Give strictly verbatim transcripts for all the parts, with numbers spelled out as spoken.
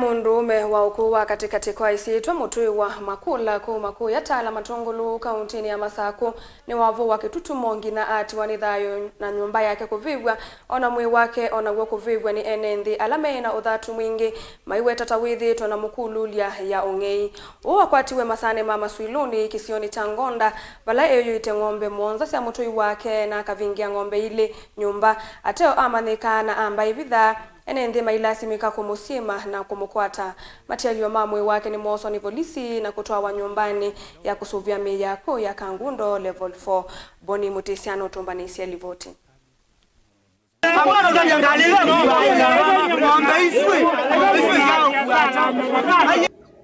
Mũndũũme wa ũkũũ wa katĩkatĩ kwa ĩsyĩtwa Mũtũi wa Makũla kũu Makũya Tala Matũngũlũ kaũntĩnĩ ya Masakũ nĩwavũwa kĩtutumo nginya atiwa nĩ thayũ na nyũmba yake kũvĩvw'a, o na mwĩĩ wake o naw'o kũvĩvw'a nĩ ene nthĩ ala meĩ na ũthatu mwingĩ maiweta ta wĩthĩĩtwe na mũkululya ya ũng'ei. Ũũ wakwatiwe masaanĩ ma Maswilũnĩ kĩsionĩ kya Ngonda, vala eyũĩte ng'ombe mũonza sya mũtũi wake na akavingĩa ng'ombe ilĩ nyũmba. Ateo amanyĩkaa na amba ĩvitha, ene nthĩ mailasimĩka kũmũsyĩma na kũmũkwata. Matialyo ma mwĩĩ wake nĩmooswa nĩ volisi na kũtwawa nyũmbanĩ ya kũsũvĩa mĩĩ ya kũũ ya Kangundo Level four. Boni Mũtĩsya nũtũmbanĩisye livoti.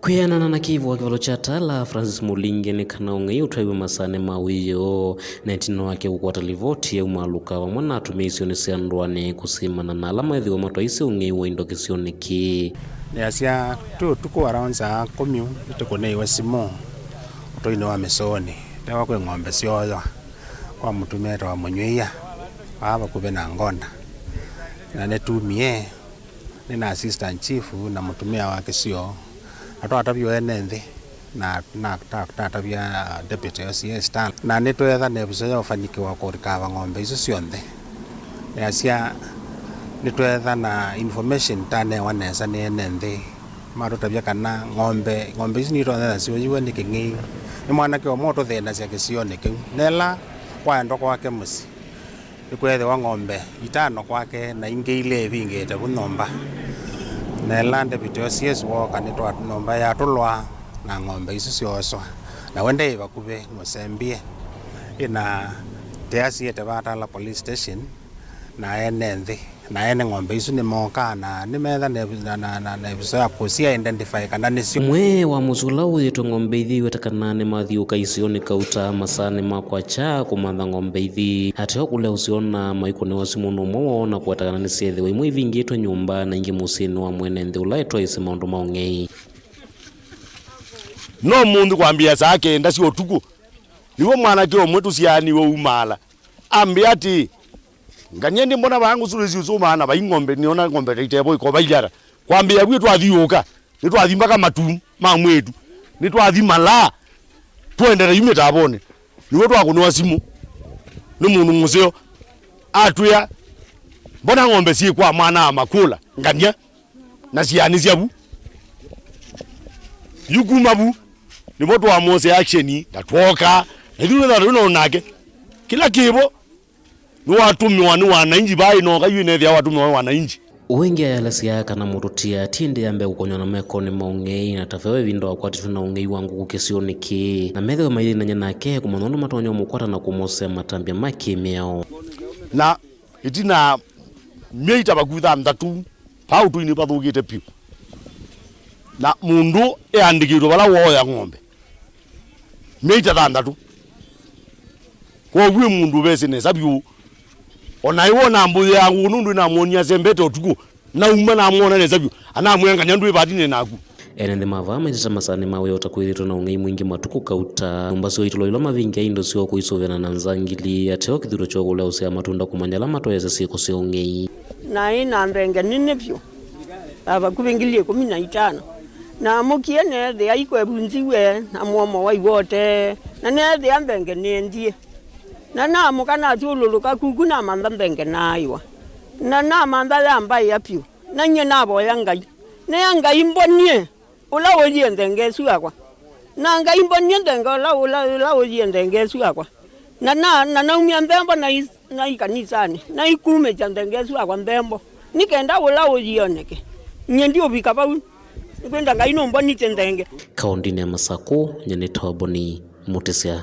Kwĩanana na kĩvũa kĩvalo kya Tala, Francis Mũlinge nĩ kana ũng'ei ũtwaiwe masaanĩ ma wĩoo, na ĩtina wake kũkwata livoti yaumaalũka vamwe na atumĩa isionĩ sya ndũanĩ kũsimana na ala methĩwa matwaisye ũng'ei wa indo kĩsionĩ kĩĩ. Nĩasya twĩ ũtukũ around saa kũmi nĩtũkũnĩiwe simũ ũtũinĩ wa Mĩsũũnĩ, tewa kwĩ ng'ombe syooywa kwa mũtumĩa etawa Mũnyw'ĩia vaa vakuvĩ na Ngonda, na nĩtumie nĩ na assistant chief na mũtumĩa wa kĩsio, na twatavya ene nthĩ, na, na ta- tatavya deputy O C S Tala, na nĩtweetha na ĩvuso ya ũfanikiwa kũrikava ng'ombe isu syonthe. Nĩasya nĩtweetha na information tanewa nesa nĩ ene nthĩ, matũtavya kana ng'ombe ng'ombe isu nitonya na syũiwe nĩ kĩng'ei, nĩ mwanake ũmwe ũtũthĩnasya kĩsionĩ kĩu, na ĩla waendwa kwake mũsyĩ nĩkweethĩwa ng'ombe itano kwake na ingĩ ilĩ ivingĩte vu nyũmba. Na ĩla deputy O C S wooka, nĩtwa nyũmba yatũlwa na ng'ombe isu syooswa, na we ndeĩ vakuvĩ, nũsembie. Ĩna teasiĩte vaa Tala Police Station, na ene nthĩ na ene ng'ombe isu nĩmookaa na nĩmeetha na, na, na, na, na ĩvuso ya kũsya identify kana nĩsyo. Ũmwe wa mũsyĩ ũla ũyĩtwe ng'ombe ithi weta kana nĩmathiũũka isionĩ kauta masaanĩ ma kwakya kũmantha ng'ombe ithi. Ateo kũlea ũsyona maikũnĩwa simũ nĩ ũmwe woo na kũweta kana nĩsyethĩwa imwe ivingĩtwe nyũmba na ingĩ mũsyĩnĩ wa mwene nthĩ ũla etwaĩsye maũndũ ma ũng'ei. No mũnthĩ kwambĩĩa saa kenda sya ũtukũ, nĩw'o mwanake ũmwe tũsyaanĩw'e umaala. Ambĩa atĩĩ, ngania ndĩmbona vaa ngũsũlĩsye ũsũmaa na vai ng'ombe, nĩona ng'ombe ta itevo ikovailya ata. Kwambĩĩa vu nĩtwathiũũka, nĩtwathi mbaka matu ma mwĩĩtu, nĩtwathi malaa, tũendete yu mĩtavonĩ. Nĩw'o twakũnĩwa simũ nĩ mũndũ mũseo, atwĩa, mbona ng'ombe syĩ kwa mwana wa Makũla, ngania, na syaanĩsya vu. Yu kuma vu, nĩvo twamwose action, na twooka, na ithyĩ twĩthĩwa tũi na ũnake. Kĩla kĩvo, nĩwatũmĩwa nĩ wananchi, vaa ĩnoka yu ĩnethĩa watũmĩwa nĩ wananchi. Ũũ ĩngĩ ayalesya kana mũtũtia ti ĩndĩ ambe kũkonywa na mekonĩ ma ũng'ei, na ta ve ĩvinda wakwatĩtwe na ũng'ei wa ngũkũ kĩsionĩ kĩĩ, na methĩwe maithĩnany'a nake kũmanya ũndũ matonya ũmũkwata na kũmosea matambya ma kĩ-mĩao. Na ĩtina myei ta vakuvĩ thanthatũ, vaa ũtũinĩ vathũkĩte vyũ, na mũndũ eandĩkĩtwe vala wooya ng'ombe myei ta thanthatũ. Kwoou wĩ mũndũ ũvesĩ nesa vyũ. O na ĩwona mbũyũ ya ngũkũ nũndũ ĩnamwonie asembete ũtukũ, nauma namwona nesa vyũ, anamwĩa ngania ndwĩ vati nĩ naku. Ene nthĩ ma vaa maitata masaanĩ ma wĩoo ta kwĩthĩtwe na ũng'ei mwingĩ matukũ kauta. Nyũmba syoo itũlwa ila mavingĩa indo syoo kũisũvĩana na nzangili, ateo kĩthuto kyoo kũlea ũsea matunda kũmanya ala matwaĩsye syĩko sya ũng'ei. Naĩ na nthenge nene vyũ, ya vakuvĩ ngili ĩkũmi na itano. Namũkie neethĩa ikwevunziw'e na mũomo wa iwote, na neethĩa nthenge nĩendie. Na namũka nathyũlũlũka kuku namantha nthenge naaĩwa. Na namantha yambaĩa vyũ, na nyie navoya Ngai. Nĩa Ngai mbonie ũla ũyie nthenge ĩsu yakwa. Na Ngai mbonie nthenge ũla, ũla, ũla ũyie nthenge ĩsu yakwa. Na, na, na naumya nthembo na is- na ikanisanĩ, na ikumĩsya nthenge ĩsu yakwa nthembo, nĩ kenda ũla ũyioneke. Nyie ndiũvika vau, nĩkwĩnza Ngai nũmbonitye nthenge. Kaũndĩnĩ ya Masakũ, nyie nĩtawa Boni Mũtĩsya.